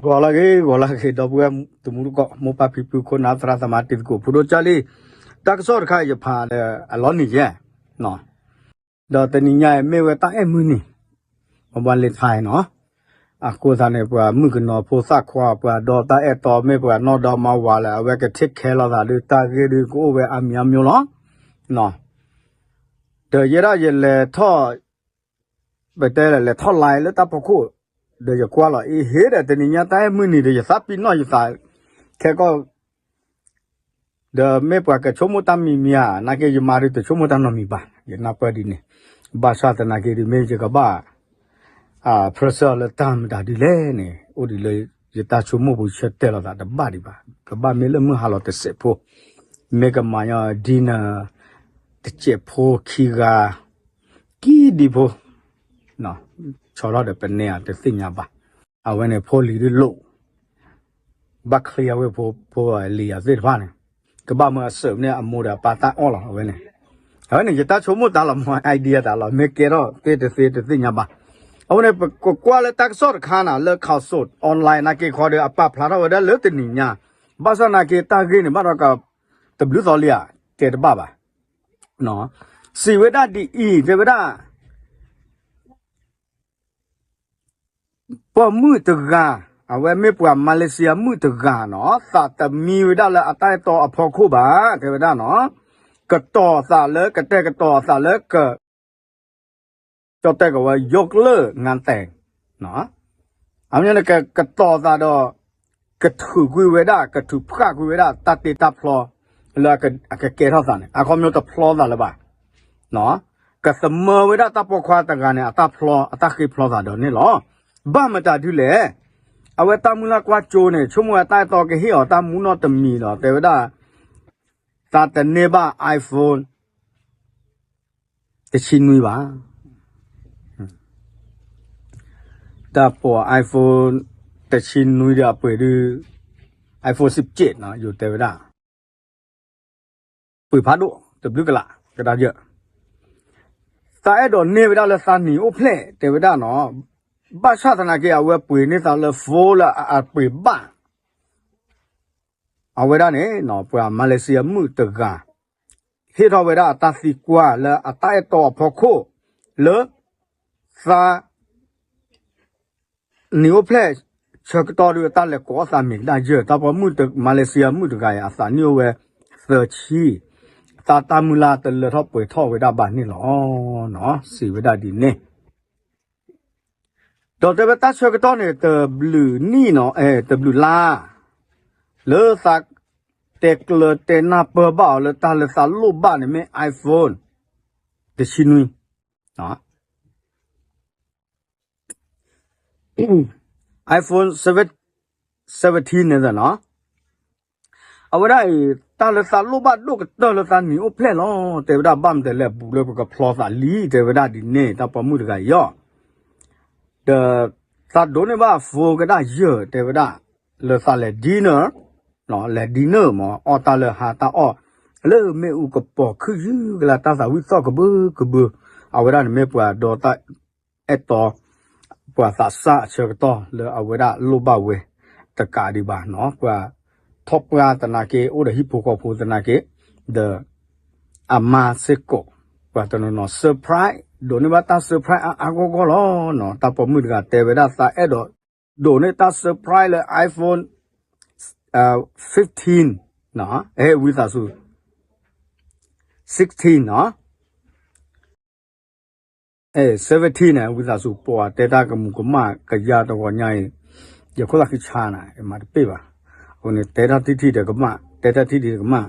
ဂီၤလၢအဂ့ၤ ဂီၤလၢအဂ့ၤ ဒီပုၢ်ဝဲၢ်တမူတကိး မိၢ်ပၢ်ဖံဖု ခိၣ်နၢ်သရၣ်သမါ တံၤသကိး ဖိဒိၣ်ကၢ်လံ, တၢ်ကစီၣ်တခါအံၤယဖးဒီးအလီၤနံၤယဲၢ်, ဒီးတနံၤညါအံၤမ့ၢ်ဝဲတၢ်အဲၣ်မုၢ်နံၤ Valentine နီၤ, အဃိသတးန့ၣ် ပှၤမုၣ်ကနီၤဖိသၣ်ခွါ ပှၤဒီးတၢ်အဲၣ်တီမ့ၢ်ပှၤနီၢ်ဒီမါဝၤလၢအဝဲက take care လိာ်သးဒီး တၢ်ဂ့ၢ်ဒုးကအိၣ်ဝဲအါမံၤအါမံၤလီၤ. ဒီးယဲဒၣ်ယလဲၤထီၣ် ပတဲလဲၤထီၣ် live လၢတၢ်ဖီခိၣ် ဒီးယကွၢ်လီၤအံၤ ဟ့ၣ်ဒီးတနံၤညါတၢ်အဲၣ်မုၢ်နံၤဒီး ယသးပ့ၤနီၣ်ယသး ခဲကီၢ် ဒီးမ့ၢ်ပှၤကဆိကမိၣ်တၢ်မံၤမံၤဧါ နာ်က့ယမါဒုးတဆိကမိၣ်တၢ်နီတမံၤဘၣ် ယနၢ်ပၢၢ်ဒ်န့ၣ်, ဘၣ်ဆၣ်သနာ်က့ဒုး မ့ၢ်ယကဘၣ် pressure လၢတၢ်မတၤဒ်လဲၣ်န့ၣ် အိၣ်ဒ်လၢယတၢ်ဆိကမိၣ်ပူၤ ဆၢတဲာ်လိာ်သးတဘၣ်ဒံးဘၣ်, ကဘၣ်မ့ၢ်လၢမုၢ်ဟါလီၤတစဲးဖိ, မ့ၢ်ကမၤညီ dinner တစဲးဖိခံဂၤ ကံဒံဖိ ဆီထီၣ်ဒီးပနဲဧါ တသ့ၣ်ညါဘၣ်. အဝဲန့ၣ်ဖိလံၤဒုးလိၣ် ဘၣ်ချ့အဝဲဖိ ဖိလံၤအသ့ၣ်တဖၣ်န့ၣ် ကဘၣ်မၢအစၢးန့ၣ် အမိၢ်ဒီးအပၢ်တၢ်အီၣ်လီၤ အဝဲန့ၣ်, အဝဲန့ၣ် ယတၢ်ဆိကမိၣ်တၢ်လီၤ မ့ၢ် idea တၢ်လီၤ မ့ၢ်ကဲထီၣ်သ့တသ့တသ့ၣ်ညါဘၣ်. အဝဲန့ၣ် ပကကွၢ်လၢတၢ်ကစီၣ်တခါန့ၣ် လၢ ข่าวสด online နာ်က့ခီဒီး အပာ်ဖျါထီၣ်ဝဲဒၣ်လၢတနံၤညါ, ဘၣ်ဆၣ်နာ်က့တၢ်ဂ့ၢ်န့ၣ် ဘၣ်ဒီးက တဘျုးသီလံဧါ တဲတဘၣ်ဘၣ်. စံးဝဲဒၣ်ဒ်အံၤ တဲဝဲဒၣ် ပိာ်မုၣ်တဂၤ, အဝဲမ့ၢ်ပှၤမၤလ့းစံယါမုၣ်တဂၤနီၤ, သးတမံဝဲဒၣ်လၢအတၢ်အဲၣ်တီအဖီခိၣ်ဘၣ်, တဲဝဲဒၣ်နီၤ, ကတီၤသးလၢ ကတဲာ်ကတီၤအသးလၢက ကၠီတဲာ်ကဝဲ ယိးကလၢၢ် ငါတဲာ်, အမ့ၢ်န့ၣ် ကတီၤသးဒီး ကထုးကွံာ်ဝဲဒၣ် ကထုးဖျးကွံာ်ဝဲဒၣ် တၢ်တ့တၢ်ဖျီ လၢအကကဲထီၣ်သးန့ၣ် အခီပညီတဖျီသးလၢၤဘၣ်. ကသမၢဝဲဒၣ်တၢ်ပိာ်ခွါတဂၤန့ၣ် အတၢ်ဖျီ အတၢ်ဃ့ဖျီသးဒီးန့ၣ်လီၤ. ဘၣ်မတၤဒ်လဲၣ်, အဝဲတၢ်မုၢ်လၢ်ကွၢ်ကၠိန့ၣ် ဆိကမိၣ်ဝဲတၢ်အဲၣ်တီကဟ့ၣ်အီၤတၢ်မူနီတမံၤဒီး တဲဝဲဒၣ် သးတန့ၢ်ဘၣ် iPhone တဆံနွံဘၣ်. တၢ်ပိာ် iPhone တဆံနွံဒီးအပှ့ၤဒုး iPhone စံးက့းနီၤ ယိၤတဲဝဲဒၣ် ပှ့ၤဖးဒိၣ် တဘျုးကလး ကဒါယၢ် သးအဲၣ်ဒိးန့ၢ်ဝဲဒၣ်လၢသးနံၤအိၣ်ဖျဲၣ် တဲဝဲဒၣ်နီၤ. ဘၣ်ဆၣ်သနာ်က့ အဝဲပှ့ၤန့ၢ်သးလၢ phone လၢအပှ့ၤဘၣ် အဝဲဒၣ်န့ၣ် ပှၤမၤလ့းစံယါမုၣ်တဂၤ ဟ့ၣ်ထီၣ်ဝဲဒၣ်အတၢ်သံကွၢ်လၢအတၢ်အဲၣ်တီအဖီခိၣ် လၢ သး နံၤအိၣ်ဖျဲၣ်ဆၢကတီၢ်ဒီး တၢ်လဲၤကိးအီၣ်သးမ့ၢ်ကဒါယၢ် တၢ်ပိာ်မုၣ် မၤလ့းစံယါမုၣ်တဂၤအံၤ အသးနံၣ်အိၣ်ဝဲ သၢဆံ, သးတၢ်မုၢ်လၢ်တလၢထီၣ်ပှဲၤထီၣ်ဝဲဒၣ်ဘၣ်န့ၣ်လီၤ. စံးဝဲဒၣ်ဒ်န့ၣ် ဒီးတဲဝဲတၢ်ဆၢကတီၢ်န့ၣ် တဘျုးနံၣ်နီၤ တဘျုးလါ လၢသးတဲကျၢၤတဲနၢ်ပၢၢ်ဘၣ်အီၤလၢတၢ်လၢသးလိၣ်ဘၣ်န့ၣ်မ့ၢ် iPhone တဆံနွံ iPhone seventeen န့ၣ်နီၤ အဝဲဒၣ်အံၤ တၢ်လၢသးလိၣ်ဘၣ်ဒိၣ်ကတၢၢ်လၢသးနံၤအိၣ်ဖျဲၣ်လီၤ တဲဝဲဒၣ် ဘၣ်မတၤလဲၣ် ဘူးလၢပကဖျီသးလံ တဲဝဲဒၣ်ဒ်န့ၣ် တၢ်ပိာ်မုၣ်တဂၤအံၤအီၤ ဒီး သးဒိးန့ၢ်ဘၣ် phone ကဒၣ်ယၢၢ် တဲဝဲဒၣ် လၢသးလဲၤ dinner လဲၤ dinner မ့ၢ် အီၣ်တၢ်လၢဟါတၢ်အီၣ် လၢမ့ၣ်အူကပီၤခုၣ်ယုၢ်ကလာ် တၢ်သးဝံၣ်သီၣ်ကဘၢကဘၢ အဝဲဒၣ်န့ၣ်မ့ၢ်ပှၤဒီတၢ်အဲၣ်တီ ပှၤသးစၢ်အဆၢကတီၢ်လၢအဝဲဒၣ်လိၣ်ဘၣ်ဝဲ တကးဒံးဘၣ်နီၤ ပှၤထီၣ်ပှၢ်သနာ်က့ အိၣ်ဒီးဟံၣ်ဖိဃီဖိသနာ်က့ ဒီး အမါစ့ၢ်ကီး ပှၤတနီၤနီၤ surprise ဒိးန့ၢ်ဘၣ်တၢ် surprise အါအါဂီၢ်ဂီၢ်လီၤနီၤ တၢ်ပိာ်မုၣ်တဂၤတဲဝဲဒၣ် သးအဲၣ်ဒိး ဒိးန့ၢ်တၢ် surprise လၢ iPhone fifteen နီၤ အဲ ဝံသးစူၤ sixteen နီၤ အဲ seventeen န့ၣ် ဝံသးစူၤ ပှၤတဲတၢ်ကမူးကမၣ်ကယါတဂီၤညါအံၤ ယခိၣ်သးခုဆါနၤ မၤတပ့ၢ်ဘၣ် အဃိန့ၣ် တဲတၢ်ထံၣ်ထံၣ်ဒီးကမၣ် တဲတၢ်ထံၣ်ထံၣ်ဒီးကမၣ်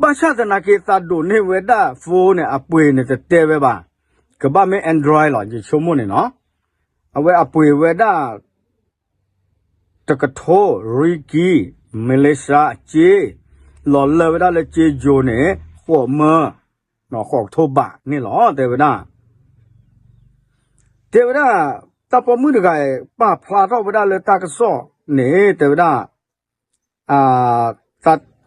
ဘၣ်ဆၣ်သနာ်က့ သးဒိးန့ၢ်ဝဲဒၣ် phone န့ၣ် အပှ့ၤန့ၣ်တတဲဝဲဘၣ် ကဘၣ်မ့ၢ် Android လီၤ ယဆိကမိၣ်န့ၣ်နီၤ အဝဲအပှ့ၤဝဲဒၣ် တကထိ ရံကံ မလ့ၡါ စ့ လီၤလၢဝဲဒၣ်လၢစ့ယိၤန့ၣ် ဃိးမၢ ဃိးကထိဘးန့ၣ်လီၤ တဲဝဲဒၣ် တဲဝဲဒၣ် တၢ်ပိာ်မုၣ်တဂၤအံၤ ပာ်ဖျါထီၣ်ဝဲဒၣ်လၢတၢ်ကစီၣ်န့ၣ် တဲဝဲဒၣ်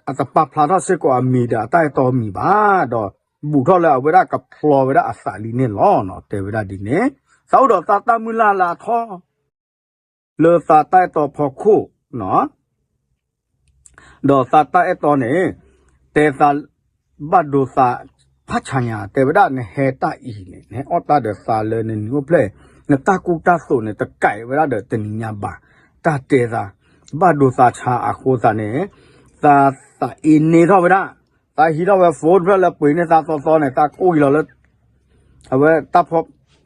အတပာ်ဖျါထီၣ်စ့ၢ်ကီးအမံၤဒီးအတၢ်အဲၣ်တီအမံၤဘၣ် ဒီးဘူးထီၣ်လၢအဝဲဒၣ်ကဖျီဝဲဒၣ်အသးလံန့ၣ်လီၤ တဲဝဲဒၣ်ဒ်န့ၣ် သးအိၣ်ဒီးတၢ်တၢ်မုၢ်လၢ်လၢအထီ လၢသးတၢ်အဲၣ်တီဖီခိၣ်, ဒီးသးတၢ်အဲၣ်တီန့ၣ် တဲသး ဘၣ်ဒိသး ဖးဆါညါ တဲဝဲဒၣ် နဟဲတၢ်အံၤန့ၣ် နဟဲအီၣ်တၢ်ဒီးသးလၢနနံၤအိၣ်ဖျဲၣ်, နတၢ်ကူတၢ်သိးန့ၣ် တကဲဝဲဒၣ်ဒီးတနံၤညါဘၣ်, တၢ်တဲသး ဘၣ်ဒိသးဆါအဃိသးန့ၣ် သးသးအ့န့ထီၣ်ဝဲဒၣ်, သးဟံးထီၣ်ဝဲ phone တဖျၢၣ်လၢပှ့ၤန့ၢ်သးသီသီန့ၣ် သးကိၢ်က့ၤလီၤလၢ အဝဲ တၢ်ဖီ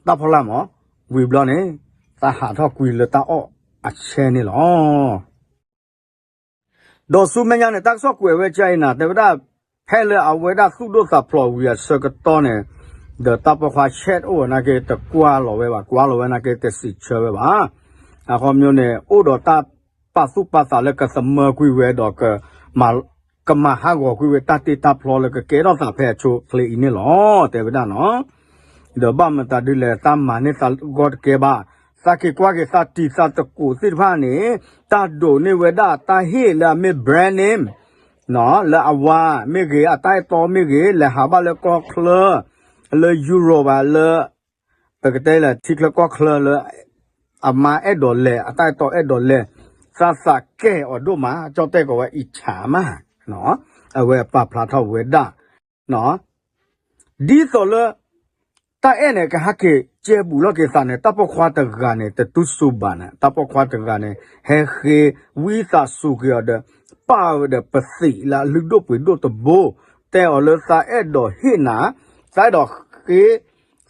လာ်မး, ဝံၤဘျီန့ၣ် သးဟးထီၣ်ကွံာ်လၢတၢ်အီၣ်အဆဲန့ၣ်လီၤ. ဒီးဆူမဲာ်ညါန့ၣ် တၢ်ကစီၣ်ကွဲးဝဲကနၤ တဲဝဲဒၣ် ဖဲလၢအဝဲဒၣ်သူၣ်ဒိၣ်သးဖျိးဝံၤအဆၢကတီၢ်န့ၣ် ဒီးတၢ်ပိာ်ခွါ chat အိၣ်ဝဲနာ်က့ တကွၢ်လီၤဝဲဘၣ်, ကွၢ်လီၤဝဲနာ်က့ တစံးဆၢဝဲဘၣ်. အခီပညီန့ၣ် အိၣ်ဒီးတၢ်ပာ်သူၣ်ပာ်သးလၢကသမၢကွံာ်ဝဲဒီး ကမၤဟးဂီၤကွံာ်ဝဲတၢ်တ့တၢ်ဖျီလၢကကဲထီၣ်သးဖဲအဆိအချ့အံၤန့ၣ်လီၤ တဲဝဲဒၣ်နီၤ. ဒီးဘၣ်မတၤဒ်လဲၣ် သးမၤန့ၢ်သးဂီၢ်တကဲဘၣ်, သးက့ၤကွၢ်က့ၤသးတံၤသးသကိးသ့ၣ်တဖၣ်န့ၣ် တၢ်ဒိးန့ၢ်ဝဲဒၣ်တၢ်ဟ့ၣ်လၢအမ့ၢ် brand name လၢအဝၤမ့ၢ်ဂ့ၤ အတၢ်အဲၣ်တီမ့ၢ်ဂ့ၤ လဲၤဟးဘၣ်လၢကီၢ်ချၢ လၢ Europe ဘၣ်လၢ ပကတဲလၢထံချၢကီၢ်ချၢလၢ အမါအဲၣ်ဒိးလဲၤ အတၢ်အဲၣ်တီအဲၣ်ဒိးလဲၤ သးသးကဲအီၤဒိၣ်မး ကၠီၣ်တဲၣ်ကီးဝဲအံၤဆၣ်မး အဝဲပာ်ဖျါထီၣ်ဝဲဒၣ် ဒ်သိးလၢ တၢ်အဲၣ်န့ၣ် ကဟဲက့ၤကဲဘူးလိာ်က့ၤသးန့ၣ် တၢ်ပိာ်ခွါတဂၤန့ၣ် တတူၢ်စူၤဘၣ်န့ၣ် တၢ်ပိာ်ခွါတဂၤန့ၣ် ဟဲဃ့ဝံသးစူၤက့ၤအီၤဒီး ပာ်ဝဲဒီးပသံးလၢအလုၢ်ဒိၣ်ပှ့ၤဒိၣ်တဘိ တဲအီၤလၢသးအဲၣ်ဒိးဟ့ၣ်နၤ သးအဲၣ်ဒိးဃ့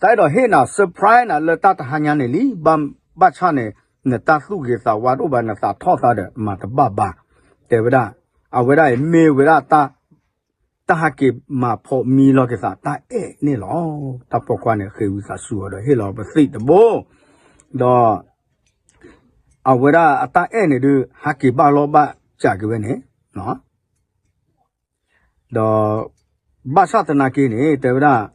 သးအဲၣ်ဒိးဟ့ၣ်နၤ surprise နၤလၢတၢ်တဟါညါန့ၣ်လံ ဘၣ်ဆၣ်န့ၣ် နတၢ်သူၣ်ဂ့ၤသးဝါတအိၣ်ဘၣ် နသးထီၣ်သးဒီးမၤတဘၣ်ဘၣ် တဲဝဲဒၣ် အဝဲဒၣ်အံၤမ့ၢ်ဝဲဒၣ် တၢ်ဟးက့ၤမၤဖိးမံလိာ်က့ၤသးတၢ်အဲၣ်န့ၣ်လီၤ. တၢ်ပိာ်ခွါန့ၣ် ဃ့ဝံသးစူၤအီၤဒီးဟ့ၣ်လီၤပသံးတဘိ ဒီး အဝဲဒၣ်အတၢ်အဲၣ်န့ၣ်ဒုး ဟးက့ၤဘၣ်လီၢ်ဘၣ်စးက့ၤဝဲန့ၣ် ဒီး ဘၣ်ဆၣ်သနာ်က့န့ၣ် တဲဝဲဒၣ်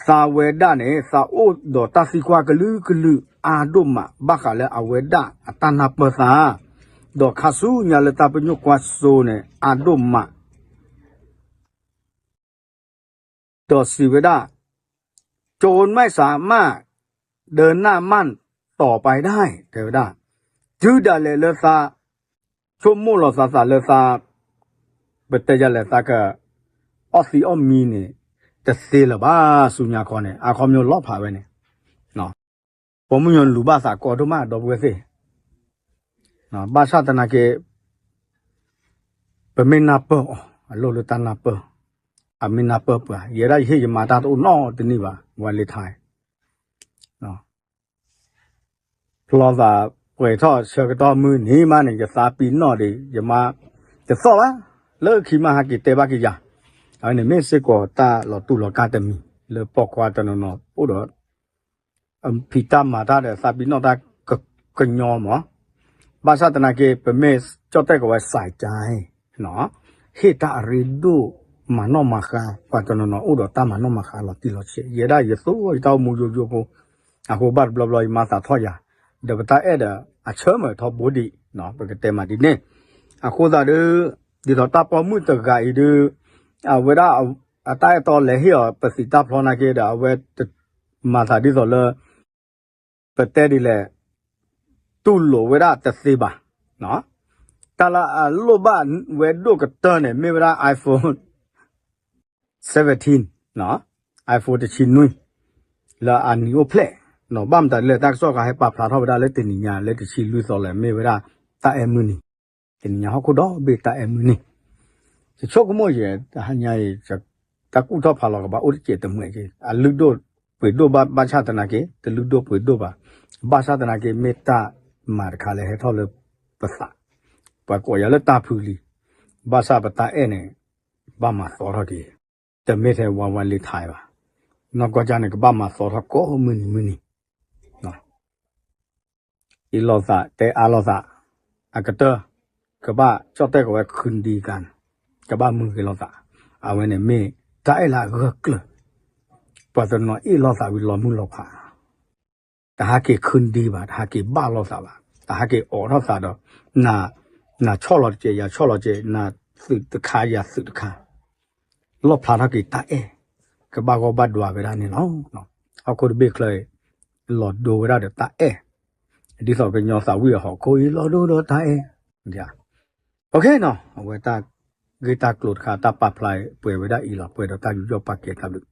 သးဝဲဒၣ်န့ၣ် သးအိၣ်ဒီးတၢ်သံကွၢ်ကလုာ်ကလုာ်အါဒိၣ်မး ဘၣ်ဃးလၢအဝဲဒၣ်အတၢ်နၢ်ပၢၢ်သး ဒီးခါဆူညါလၢတၢ်ပညိၣ်ကွၢ်စိန့ၣ် အါဒိၣ်မး ဒီးစံးဝဲဒၣ် จนไม่สามารถเดินหน้ามั่นต่อไปได้ တဲဝဲဒၣ် တုၤဒၣ်လဲာ်လၢသး ဆိကမိၣ်လီၤသးသးလၢသး ပတဲယၤလဲၣ်သးက အီၣ်သံအီၣ်မံန့ၣ် တသ့လၢၤဘၣ် ဆူညါခီန့ၣ် အခီပညီလီၤဖးဝဲန့ၣ် ပိာ်မုၣ်ညီလူၤဘၣ်သးကီဒိၣ်မး ဒီပုၢ်ဝဲၢ်သ့ၣ် ဘၣ်ဆၣ်သနာ်က့ ပမ့ၢ်နၢ်ပၢၢ်အီၤ အလိၣ်လၢတၢ်နၢ်ပၢၢ် အမ့ၢ်နၢ်ပၢၢ်ပှၤ ယဲဒၣ်ယဟ့ၣ်ယမါတၢ်တအိၣ်နီတနံၣ်ဘၣ် ဝဲလ့ထါ ဖျီသး ပှဲၤထီၣ်ဆၢကတီၢ်မုၢ်နံၤမးန့ၣ် ယသးပံးနီၣ်ဒီး ယမါ တသီၣ်ဘၣ် လၢခံမးဟဲက့ၤတဲဘၣ်က့ၤယၤ အဝဲန့ၣ်မ့ၢ်စ့ၢ်ကီးတၢ်လီၤတူၢ်လီၤကာ်တမံၤ လၢပိာ်ခွါတနီၤနီၤအိၣ်ဒီး ဖံးတၢ်မၤတၢ်ဒီးသးပံးနီၣ်တၢ်ကညီမး ဘၣ်ဆၣ်သနာ်က့ ပမ့ၢ်ကၠီၣ်တဲၣ်ကီးဝဲစးကါ ဟ့ၣ်တၢ်အရ့ဒိၣ် မၤနီၣ်မၤဃါ ပှၤတနီၤနီၤအိၣ်ဒီးတၢ်မၤနီၣ်မၤဃါလီၤတံၢ်လီၤဆဲး ယဲဒၣ်ယသိၣ်ယတၢ်အိၣ်မူယိယိဖိ အဃိဘၣ်တဘျီဘျီယမါသးထီၣ်ယၤ ဒီးပတၢ်အဲၣ်ဒီး အဆၢမုၢ်ထီဘိဒံး ပကတဲမးဒ်န့ၣ် အဃိသတးဒီး ဒ်သိးတၢ်ပိာ်မုၣ်တဂၤအံၤဒီး အဝဲဒၣ် အတၢ်အဲၣ်တီလဲၤဟ့ၣ်အီၤပသံးတၢ်ဖျီနာ်က့ဒီး အဝဲ မၤသးဒ်သိးလၢ ပတဲဒ်လဲၣ် တူၢ်လိာ်ဝဲဒၣ်တသ့ဘၣ် တၢ်လၢအလိၣ်ဘၣ်ဝဲဒိၣ်ကတၢၢ်န့ၣ် မ့ၢ်ဝဲဒၣ် iPhone seventeen, iPhone တဆံနွံ လၢအနံၤအိၣ်ဖျဲၣ် ဘၣ်မတၤဒ်လဲၣ် တၢ်ကစီၣ်ခါဟဲပာ်ဖျါထီၣ်ဝဲဒၣ်လၢတနံၤညါ လၢတဆံလွံၢ်သီလၢ မ့ၢ်ဝဲဒၣ်တၢ်အဲၣ်မုၢ်နံၤ တနံၤညါဟီၣ်ခိၣ်ဒီဘ့ၣ်တၢ်အဲၣ်မုၢ်နံၤ ယဆိကမိၣ်ယဲ တဟါညါအံၤ တၢ်ကူၣ်ထီၣ်ဖးလီၤကဘၣ်အိၣ်တစဲးတမှဲးက့ အလုၢ်ဒိၣ်ပှ့ၤဒိၣ်ဘၣ် ဘၣ်ဆၣ်သနာ်က့ တလုၢ်ဒိၣ်ပှ့ၤဒိၣ်ဘၣ် ဘၣ်ဆၣ်သနာ်က့ မ့ၢ်တၢ်မၤတခါလၢဟဲထီၣ်လၢပသး ပှၤကိးယၤလၢတၢ်ဖုလံ ဘၣ်ဆၣ်ပတၢ်အဲၣ်န့ၣ် ဘၣ်မၤသီထီၣ်က့ၤ တမ့ၢ်ထဲဝါဝါလ့ထါဘၣ် နီၢ်ကီၢ်ကၢ်န့ၣ် ကဘၣ်မၤသီထီၣ်ကိးမုၢ်နံၤမုၢ်နံၤ အ့ၣ်လိာ်သး တဲအါလိာ်သး အကတၢၢ် ကဘၣ်ကၠီၣ်တဲၣ်ကီးဝဲ ခုၣ်ဒံကၤန့ၣ် ကဘၣ်မုၢ်ဂ့ၤလိာ်သး အဝဲန့ၣ်မ့ၢ်တၢ်အဲၣ်လၢအဂၢၢ်ကျၢၤ ပှၤတနီၤအ့ၣ်လိာ်သးဝံၤလီၤမုၢ်လီၤဖး တဟးက့ၤခုၣ်ဒံဘၣ် တဟးက့ၤဘၣ်လိာ်သးဘၣ် တဟးက့ၤအိးထီၣ်သးဒီး နၤဆီၣ်လီၤတကဲး ယၤဆီၣ်လီၤတကဲး နၤသုးတခါ ယၤသုးတခါ လီၣ်ဖျါထီၣ်က့ၤတၢ်အဲၣ် ကဘၣ်ဂီၢ်ဘၣ်ဒွးဝဲဒၣ်န့ၣ်လီၤ. ဟီၣ်ခိၣ်တဘ့ၣ်ချၢအံၤ လီၤဒိဝဲဒၣ်ဒီးတၢ်အဲၣ် ဒ်သိးကညီသးဝံၣ်အဟီၣ်ခိၣ်အံၤ လီၤဒိဒီးတၢ်အဲၣ်, အဝဲတၢ်ဂ့ၢ်တၢ်ကျိၤတခါ တၢ်ပာ်ဖျါပှဲၤဝဲဒၣ်အံၤလီၤ. ပှဲၤဒီးတၢ်ယူးယီၣ်ပာ်ကဲတၢ်ဘျုး